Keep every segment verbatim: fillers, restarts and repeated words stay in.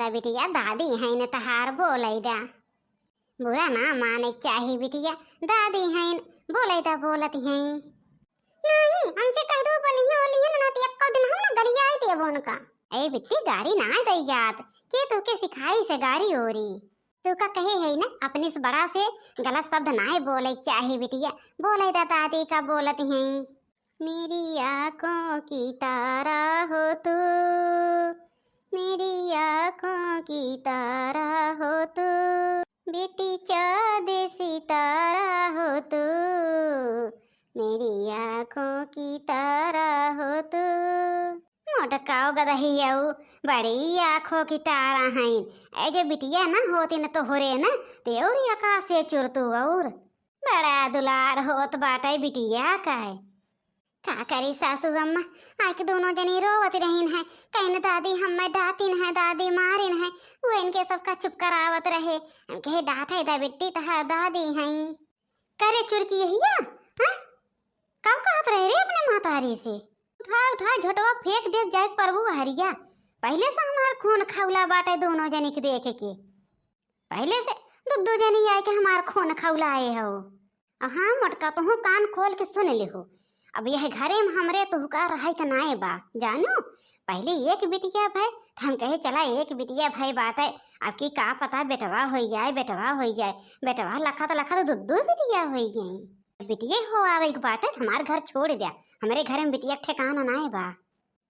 त बिटिया, दादी हइन तहार, बोलइ दा। बुरा ना माने चाही बिटिया, दादी हइन, बोलइ दा, बोलत हइन। नहीं, हमसे कह दो, बोलिहैं, बोलिहैं ना, तो एको दिन हम ना गरियाइ देबो उनका। ए बिट्टी, गारी ना दइ जात, के तोके सिखाइस गारी ओरी? तोका कहे हई ना, अपने से बड़ा से गलत शब्द नाहीं बोलइ चाही बिटिया, बोलइ दा दादी का बोलत हई। मेरी आँखों की तारा हो तू, मेरी आँखों की तारा हो तू, बेटी चाँद सितारा हो तू, मेरी आँखों की तारा हो तू। मोटकाउ गदहियउ, बड़ी आँखों की तारा हइन। ए जे बिटिया ना होतिन तोहरे ना, ते अउर आकासे चुरतू अउर। बड़ा दुलार होत बाटइ बिटिया का। का करी सासू अम्मा, आइके दुनो जनी रोवत रहिन हैं, कहिन दादी हम्मे डाँटिन हैं, दादी मारिन हैं, उ इनके सबका चुप करावत रहे। हम कहे, डाँटइ दा बिट्टी, तहार दादी हईं। करे चुरकी यहिया, हाँ? का कहत रहे रे अपने महतारी से? उठा, उठा, झोटवा फेंक देब, जाइके परबू हरिया। पहिले से हमार खून खउला बाटइ दुनो जनी के देखे के। पहिले से दुइ दुइ जनी आइके हमार खून खउलाए हउ। अ हाँ मोटका, तुहूँ कान खोल के सुन लिहु। अब यह घरे में हमरे तुहका रहइ के नाहीं बा, जानु। पहिले एक बिटिया भए, त हम कहे चला एक बिटिया भए बाटइ, अब की का पता बेटवा होइ जाए, बेटवा होइ जाए। बेटवा लखत लखत दुइ दुइ बिटिया होइ गई। बिटिया हो आवइ के बाटइ, त हमार घर छोड़ द्या, हमरे घरे में बिटिया के ठेकाना नाहीं बा।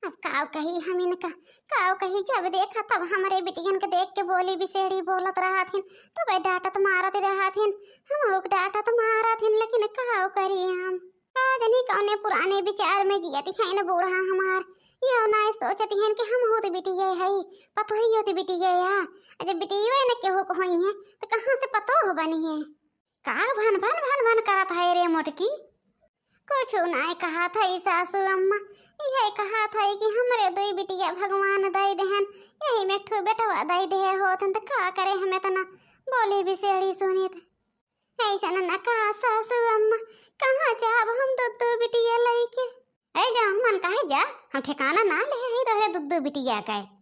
अब काउ कही हम इनका, काउ कही, जब देखा तब हमरे बिटियन के देख के बोली बिसेड़ी बोलत रहत हिन, तबे डाँटत मारत रहत हिन, हमहू के डाँटत मारत हिन, लेकिन काउ करी हम। का जनी कउने पुराने बिचार में जियत हइन बूढ़ा हमार, यहू नाहीं सोचत हइन कि हमहू त बिटिये हई, पतोहियो त बिटिये आ, जब बिटिये न केहू के होइहैं, त कहाँ से पतोह बनिहैं? का भन भन भन भन करत हए रे मोटकी? कुछु नाहीं कहत हई सासू अम्मा, इहे कहत हई कि हमरे दुइ बिटिया भगवान दइ देहेन, यही में एक ठो बेटवा दइ देहे होतन त का करे हम एतना बोली बिसेड़ी सुनित। अइसन न कहा सासू अम्मा, कहाँ जाब हम दुइ दुइ बिटिया लइके? ए जा, मन काहे जा, हम ठेकाना ना लेहे हई तोहरे दुइ दुइ बिटिया के।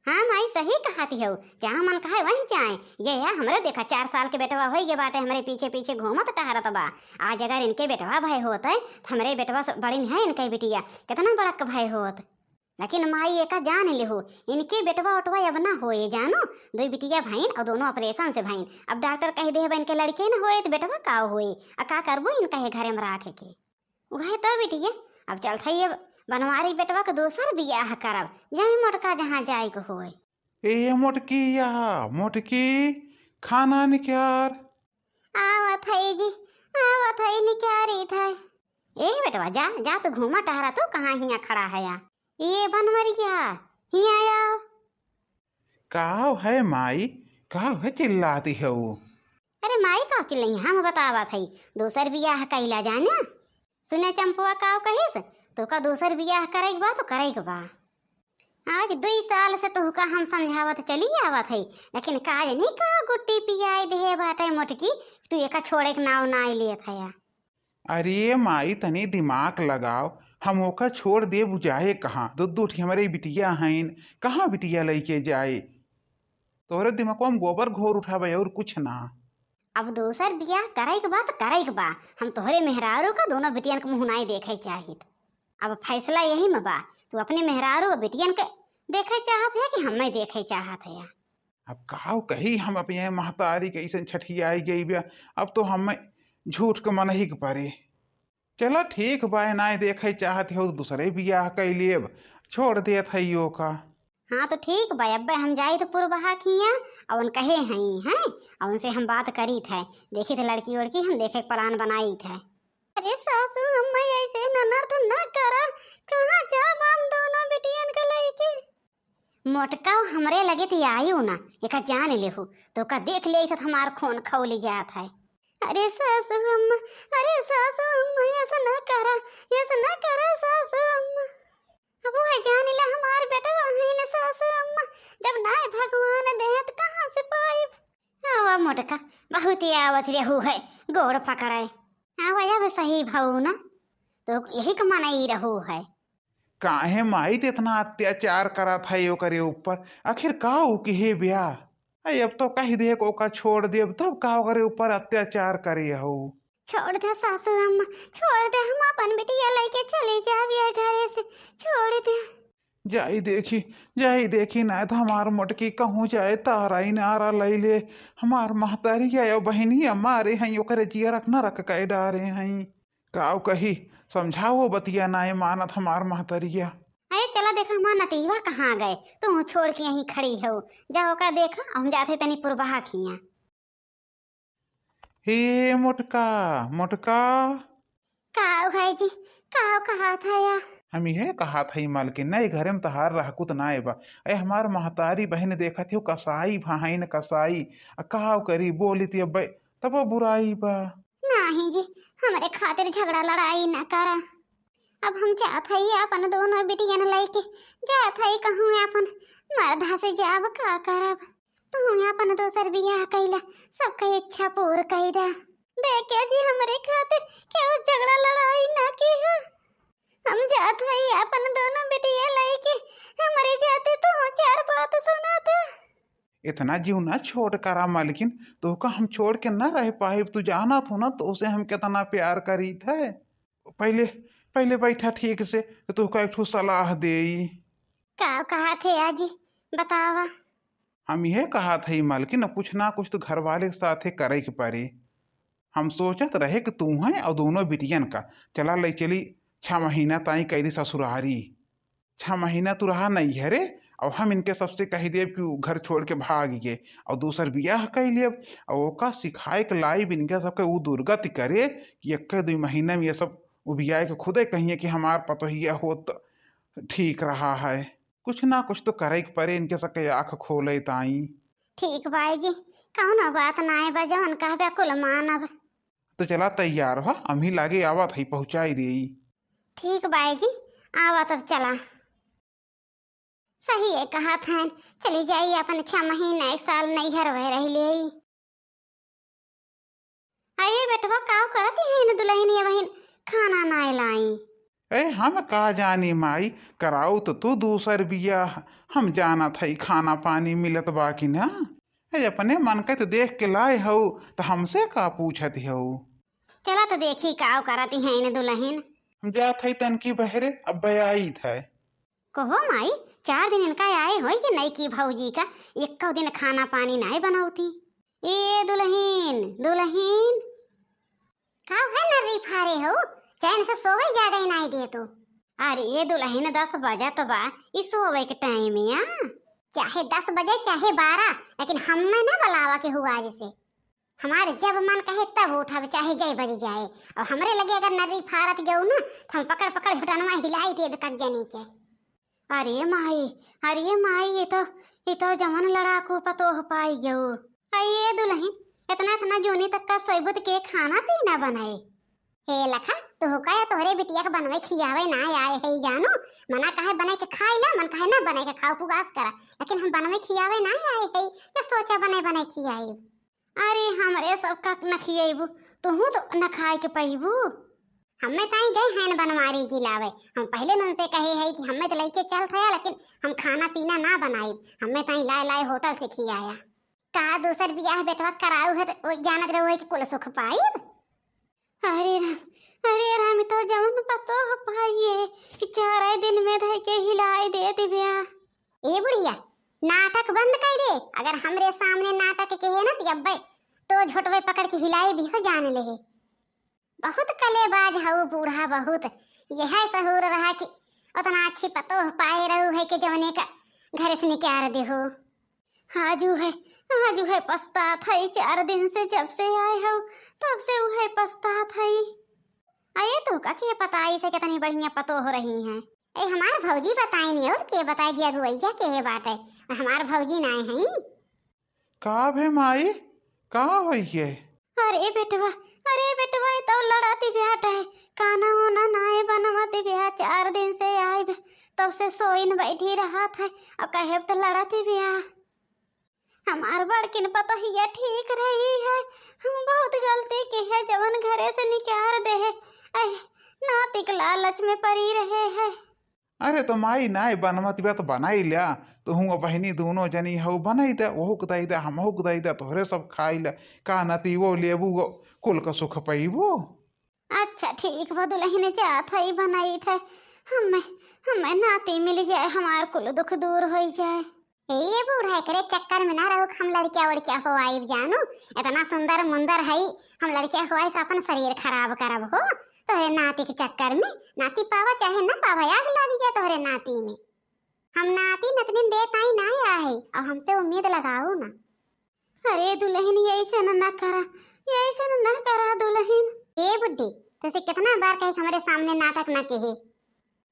हाँ माई, सही कहत हउ, जहाँ मन कहे वहीं जाए। ये या हमरे देखा, चार साल के बेटवा होइ गे बाटइ, हमरे पीछे पीछे घूमत टहरत बा। आज अगर इनके बेटवा भए होतइ, त हमरे बेटवा स-, बड़िन है इनके बिटिया, केतना बड़क भए होत। लेकिन माई एका जान लिहु, इनके बेटवा ओटवा अब ना होए, जानो, दुइ बिटिया भइन अउर दुनो operation से भइन। अब डॉक्टर कहि देहे बा इनके लड़के न होए, त बेटवा का होए? अ का करबो इनका ये घरे में राख के? उहे तो बिटिया, अब चलत हई अब बनवारी बेटवा के दोसर बियाह करब, जाई मोटका जहाँ जाइक होए। ए मोटकी, या मोटकी, खाना निकार। आवत हई जी, आवत हई, निकारित हई। ए बेटवा, जा, जा तू घूमा टहरा, तू कहाँ हियाँ खड़ा हया? ए बनवरिया, हियाँ आव। काव है माई, काव है चिल्लाती हउ? अरे माई, काव चिल्लइया, हम बतावत हई, दोसर बियाह कइला जाना। सुने चंपुआ काव कहिस, तोका दोसर बियाह करइक बा तो करइक बा। आज दुइ साल से तोहका हम समझावत चली आवत हई, लेकिन का जनी का गुट्टी पियाइ देहे बाटइ मोटकी, तू एका छोड़े के नाव नाहीं लेत हया। अरे माई, तनी दिमाग लगाव, हम ओका छोड़ देब जाए कहाँ? दुइ दुइ ठी हमरे बिटिया हइन, कहाँ बिटिया लइके जाए? तोहरे दिमगवा में गोबर घोर उठावे अउर कुछ ना। अब दोसर बियाह करइक बा त करइक बा, हम तोहरे मेहरारू का दुनो बिटियन के मुँह नाहीं देखइ चाहित। अब फैसला यही में बा, तू अपने मेहरारू अउर बिटियन के देखइ चाहत हया कि हम्मे देखइ चाहत हया? अब काव कही हम अपने महतारी के अइसन छठियाइ गई बिया, अब तो हम्मे झूठ के मनही के परे। चला ठीक बा, नाहीं देखइ चाहत हउ त दुसरे बियाह कइ लेब, छोड़ देत हई ओका। हाँ तो ठीक बा, अब्बे हम जाइत पुरबहा किहाँ, अउर उन कहे हई, हैं, अउर उनसे हम बात करीत है, देखित लड़की उड़की हम देखे के plan बनाइत है। अरे सासू अम्मा, अइसे ननद न करा, कहाँ जाब हम दुनो बिटियन के लइके? मोटका हमरे लगे त आइउ ना, एका जान लेहु, तोका देख लेइत हमार खून खौलि जात है। अरे सासू अम्मा, अरे सासू अम्मा, अइसे न करा, अइसे न करा सासू अम्मा। अब वह जान ला हमार बेटवा हइन सासू अम्मा, जब नाहीं भगवान देहें त कहाँ से पाइब? आवा मोटका, बहुत आवत रहू है, गोड़ पकड़े। आवा, अब सही भउ ना, तो यही क मनई रहू है। काहे माई ते इतना अत्याचार करत है ओकरे ऊपर? आखिर का ऊ किहे ब्या? अरे अब तो कहि दे कि ओका छोड़ देब, तब का ओकरे ऊपर अत्याचार करे हऊ? छोड़ दे सासू अम्मा, छोड़ दे, हम अपन बिटिया लइके चली जाब ये घरे से, छोड़ दे। जाई देखी, जाई देखी, नाहीं त हमार मोटकी कहूँ जाए तारा इनारा लइले। हमार महतरिया या बहिनिया मारे हईं, ओकरे जियरा क नरक कइ डारे हईं। काउ कही, समझाओ बतिया नाहीं मानत हमार महतरिया। अरे चला देखा हमार नतीवा कहाँ गए, तू छोड़ के यहीं खड़ी हऊ, जा ओका देखा, हम जात हई तनी पुरबहा खिया। हे मोटका, मोटका। काउ भाई जी, काउ कहत हया? हम इहे कहत हई मालकिन, नाहीं घरे में तहार रहकुत नाहीं बा। ए हमार महतारी बहिन देखत हो, कसाई भाइन कसाई, आ काउ करी, बोली ती अब्बे तबो बुराई बा। नाहीं जी, हमरे खातिर झगड़ा लड़ाई न करा। अब हम जात हई अपन दोनों बिटियन लइके, जात हई कहूँ अपन मर्दा से जाब का करब। तू अपन दोसर बियाह कइला, सबके इच्छा पूर कइ दा। देखे जी हमरे खातिर केहू झगड़ा लड़ाई ना किहा। हम जात हई अपन दोनों बिटिया लइके, हमरे जाते तू चार बात सुना दा। इतना जीव ना छोट करा मालकिन, तोहका हम छोड़ के ना रह पाइब। तू जानत हो ना तोसे हम कितना प्यार करीत है। पहिले, पहिले बैठा ठीक से, तोहका एक ठो सलाह देई। का कहत है आजी, बतावा। हम इहे कहत हई मालकिन, अब कुछ ना कुछ तो घर वाले के साथे करे के पड़ी। हम सोचत रहे कि तू है और दोनों बिटियन का चला ले चली, छह महीना ताई कइ दी ससुरारी। छह महीना तू रहा नइहरे, और हम इनके सबसे कहि देब कि उ घर छोड़ के भाग गए और दूसर बियाह कइ लेब, और ओका सिखाए के लाइब इनके सबके उ दुर्गति करे कि एक दुई महीना में ये सब उबियाए के खुदे कहिए कि हमार पतोहिया होत त ठीक रहा है। कुछ ना कुछ तो करे के परे इनके सबके आँख खोले ताई। ठीक बाई जी, कौनो बात नाय बा, जवन कहबे कुल मानब। तो चला तैयार हो, हम ही लागे आवत हई, पहुँचाई देई। ठीक बाई जी, आवा तब चला। सही है कहत हैं, चली जाई अपन छह महीना एक साल नैहर वह रह लेई। अये बेटवा, काव करत हईन दुलहिनिया बहिन, खाना नाय लाई? ए, हम का जानी माई, कराऊ तो तू दूसर बियाह, हम जानत हई खाना पानी मिलत बा कि ना। ए, अपने मन के तो देख के लाए हऊ, तो हमसे का पूछत हऊ? चला तो देखी काव करत हईन दुलहिन। हम जात हई तनकी बहरे, अब आइत है। कहो माई, चार दिन इनका आए होई कि नईकी भौजी का, एक्को दिन खाना पानी नाय बनौती। ए दुलहिन, दुलहिन। का है नर्री फारे हो? चैन से सोवे जागे नाय दे तू। अरे ए दुलहिन, दस बजत बा, ई सोवे के टाइम या। चाहे दस बजे, चाहे बारह, लेकिन हमें ना बुलावा के हुआ जैसे। हमार जब मन कहे तब उठब, चाहे जय बज जाए। और हमरे लगे अगर नर्री फारत गऊ ना, तो हम पकड़ पकड़ झुटनवा हिलाई देब कक जनी के। अरे माई, अरे माई, ये तो, ये तो जवन लड़ाकू पतोह पाई गऊ। अये दुलहिन, इतना इतना जोनी तक का सोइबुत के खाना पीना बनाए। हे लखा, तू का या तोहरे बिटिया के बनवे खियावे ना आए है जानू? मना काहे बने के खाई ला, मन काहे ना बने के खाओ, उपवास करा। लेकिन हम बनवे खियावे ना आए है, तो सोचा बने बने खियाई। अरे हमरे सबका न खियैबू, तुहू तो न खाए के पइबू। हमें ताई गए हैं बनवारी जी लावे, हम पहले न उनसे कहे है कि हमें तो लइके चल थया, लेकिन हम खाना पीना ना बनाइब, हमें ताई लाए लाए होटल से खियाया। का दूसर बियाह बेटवा कराऊ है तो ओई जानत रहो है कि कुल सुख पाइब। अरे राम, अरे राम, तो जवन पतोह पाइए कि चार दिन में धइ के हिलाई दे दिव्या। ए बुढ़िया, नाटक बंद कर दे। अगर हमरे सामने नाटक के है ना, तो अब्बे तो झोटवे पकड़ के हिलाई भी हो जाने ले। बहुत कलेबाज हऊ बूढ़ा, बहुत। यह सहूर रहा कि उतना अच्छी पतोह पाए रहू है कि जवने का घर से निकार दे हो। आजू है, आजू है पछतात है, चार दिन से जब से आए हो, तब से उहे पछतात है। अये तू का के पता इसे कितनी बढ़िया पतोह रही हैं। ए, हमार भौजी बताई नहीं और के बताई दिया गुवैया के है बाटे, हमार भौजी नाय हैं। का भे माई, का होई है? अरे बेटवा, अरे बेटवा, ये तो लड़त ब्याट है, खाना वाना नाय बनवत ब्या, चार दिन से आए बे, तब से सोइन बैठी रहत है, और कहे तो लड़त ब्या। हमार बड़किन पतोहिया ठीक रही है, हम बहुत गलती की है, जवन घरे से निकार दे है, ऐ नातिक लालच में पड़ी रहे है। अरे तो माई, नाय बनवत बा तो बनाई ल्या। तुहूँ बहिनी दूनो जनी हऊ, बनाई दे, वहू के दई दे, हमहू के दई दे, तोहरे सब खाई ल्या। का नतीबो लेबू, कुल का सुख पईबू। अच्छा ठीक बा दुलहिन, जात हई बनाई थे। हमें, हमें नाती मिल जाए, हमार कुल दुख दूर होई जाए। ए बूढ़ा, एकरे चक्कर में ना रहो, हम लड़किया वड़किया हो आइब जानू। इतना सुंदर मुंदर हई, हम लड़किया हो आइब तो अपन शरीर खराब करब हो तोहरे नाती के चक्कर में। नाती पावा चाहे ना पावा, आग लागी जाए तोहरे नाती में। हम नाती नतनीन देत आई ना आए, अब हमसे उम्मीद लगाओ ना। अरे दुलहिन, ऐसन ना करा, ऐसन ना करा दुलहिन। ए बुड्ढी, तुसे कितना बार कहे कि हमरे सामने नाटक ना कहे।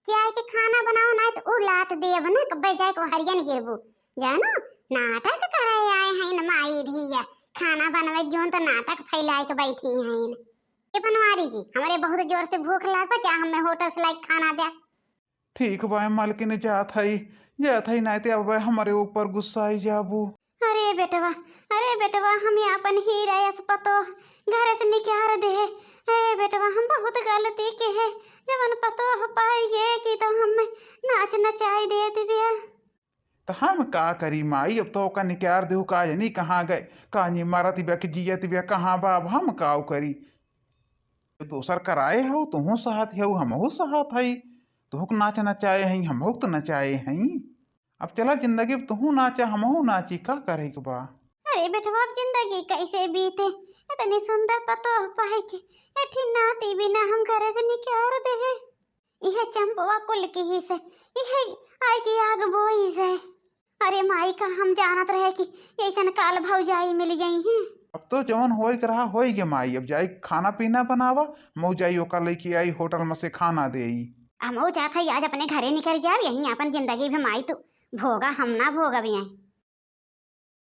जाए के खाना बनाओ, ना तो उ लात देब ना, कब्बे जाए के हरियन गिरबू। जानू, नाटक करे आए हैं न माई धिया, खाना बनवे जोन तो नाटक फैलाए के बैठी हैं। ए बनवारी जी, हमरे बहुत जोर से भूख लागता, क्या हमें होटल से लाइक खाना दे? ठीक बा मालकिन, जात हई, जात हई, नाय ते अब हमरे ऊपर गुस्सा आई जाबू। अरे बेटवा, अरे बेटवा, हम आपन हीरा यस पतोह घरे से निकार देहे। ए बेटवा, हम बहुत गलती के है, जवन पतोह पाई है कि तो हम नाच नचाई देत बिया। तो हम का करी माई, अब तो ओका निकार देहू, का जानी कहाँ गए, का जानी मरत बिया कि जियत बिया, कहाँ बा, अब हम का करी। दोसर कराए हऊ, तुहूँ सहत हऊ, हमहू सहत हई। तुहूँ के नाच नचाए हई, हमहू के तो नचाए हई। अब चला जिंदगी में तुहूँ नाचा, हमहू नाची, का करे के बा? अरे बेटवा, अब जिंदगी कैसे बीते, इतनी सुंदर पतोह पाई के, एठी नाती बिना हम घरे से निकार देहे। इहे चंपवा कुल की ही से, इहे आई की आग बोई से। अरे माई, का हम जानत रहे कि ऐसन काल भौजाई मिल गई हैं। अब तो जवन होए के रहा, होई गे माई। अब जाई खाना पीना बनावा, मऊ जाई ओका लेके आई होटल में से खाना देई। हमहू जात हई आज अपने घरे निकर जाब, यहीं अपन जिंदगी भे माई तू भोगा, हम ना भोगब यहीं।